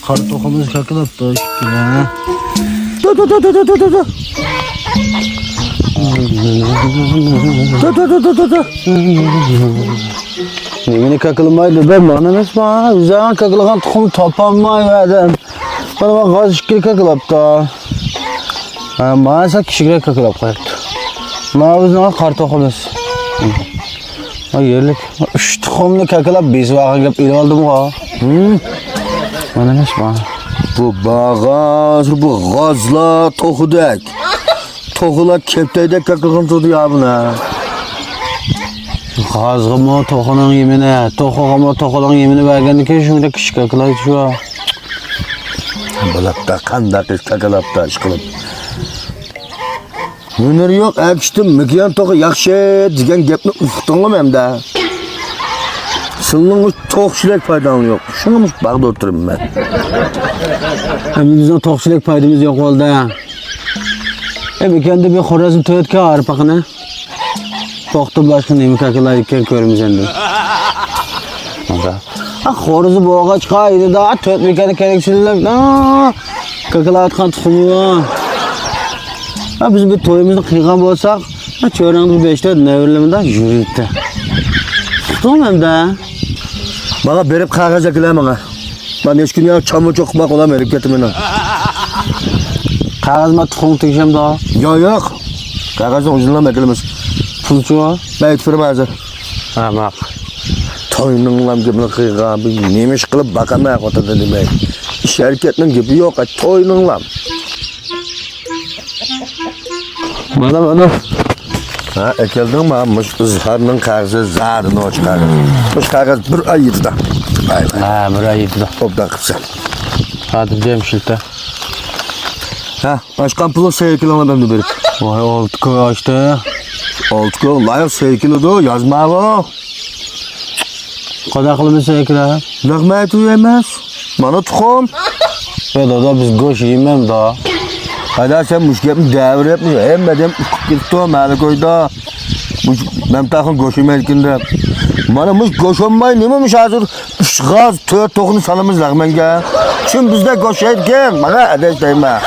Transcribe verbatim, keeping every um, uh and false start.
قارا توخۇمىز كاكىلاپتۇ ئىككىلەن. تۇ، تۇ، تۇ، تۇ. تۇ، تۇ، تۇ، تۇ، تۇ. نېمىنى كاكىلىمايدۇ بە، مانا ئەمەسما؟ ئۆزۈڭ كاكىلىغان تۇخۇم تاپالماي بەردىم. مانا غاز ئىككىلى كاكىلاپتۇ. ھە، مانا سەل كىچىكرەك كاكىلاپ قويۇپتۇ. مانا بىزنىڭ قارا توخۇمىز. ھە، يەرلىك. ئۈچ تۇخۇمنى كاكىلاپ بېسىۋالغان گەپ ئېلىۋالدىمغۇ. ھىم. مانا ئەمەسما؟ بۇ باغاز، بۇ غازلا توخۇدەك. توخۇلار كەپتەردەك كاكىلىغان تۇردى يا بۇنى. غازغىمۇ توخۇنىڭ يېمىنى، توخۇغىمۇ توخۇنىڭ يېمىنى بەرگەندىن كېيىن شۇنداق كىچىك كاكىلايدۇ شۇ. بولۇپتا، قانداق ئىش كاكىلاپتا ئىشقىلىپ. ھۈنىرى يوق ئەكىشتىن مىكيان توخۇ ياخشى دېگەن گەپنى ئۇقتۇڭلۇ ئەمدى؟ سىلىنىڭ مۇشۇ توخۇچىلىك پايداڭلار يوق. شۇڭا مۇشۇ باغدا ئولتۇرىمەن مەن. ئەمدى بىزنىڭ توخۇچىلىك پايدىمىز يوق بولدى. ئە، مىكياندا بىر خورازنى تۆتكە ئارپاقنى. توختىدىن باشقا نېمە كاكىلايدىكەن كۆرىمىز ئەمدى. ھە، خورىزى بولغاچقا، ئىنىدا تۆت مىكانى كەرەك سۈرۈلۈپ، ھە، كاكىلاۋاتقان تۇخۇمى بار. ھە، بىز بىر تويىمىزنى قىلغان بولساق، ھە، چۆرەڭدە بىر بەش تۆت نەۋرىلىرىمىز يۈرۈيتتى. ئۇقتۇڭمۇ ئەمدى؟ ماڭا بېرىپ قەغەز ئەكىلە ماڭا. مەن ھېچ كۈنى يا چامما چوقۇپ باق، ئۇلار ھېرىپ كەتتى مېنىڭ. قەغەز ما تۇخۇم تېگىشەمدۇ؟ ياق، ياق. قەغەزنى ئۆزۈڭلار ئەكىلىمىز. پۇلچۇ؟ مەن ئېيتىپ بېرىمەن ھازىر. ھە، ماق. توينىڭلام گېپىنى قىلغان، بىر نېمە ئىش قىلىپ باقىمەن خوتۇننى دېمەي. ئىش ھەرىكەتنىڭ گېپى يوق، توينىڭلام. مانا، مانا. ھە، ئەكەلدىڭمۇ؟ مۇشۇ ئىزھارنىڭ قەغىزى زادى نوچى قەغەز. مۇشۇ قەغەز بىر ئاي يېتىدۇ. ۋاي، ۋاي. ھە، بىر ئاي يېتىدۇ. ئوبدان قىپسەن. ھازىر دەم شىلتە. ھە، ئاچقان پۇلۇڭ سەي كىلوڭلار مەمدە بېرىپ. ۋاي، ئالتە كوي ئاشتى. ئالتە كوي، لايىق سەي كىلودۇ، يازماۋۇ. قانداق قىلىمىز سەي كىلو؟ لەغمەتۇ ئەمەس. مانا تۇخۇم. يا دادا، بىز گۆش يېمەمدا. ھەدە، سەن مۇشۇ گەپنى دەۋېرىپ، ھەممە ئادەم ئۇقۇپ كېتىپتۇ، مەلى كويدا. مۇشۇ مەمتاخۇن گۆش يېمەيدىكەن دەپ. مانا مۇشۇ گۆش بولماي نېمە مۇشۇ ھازىر؟ ئۈچ غاز، تۆت توخۇنى سالىمىز لەغمەنگە. چۈن بىزدە گۆش يەيدىكەن، ماڭا ئاداش دەيمەن.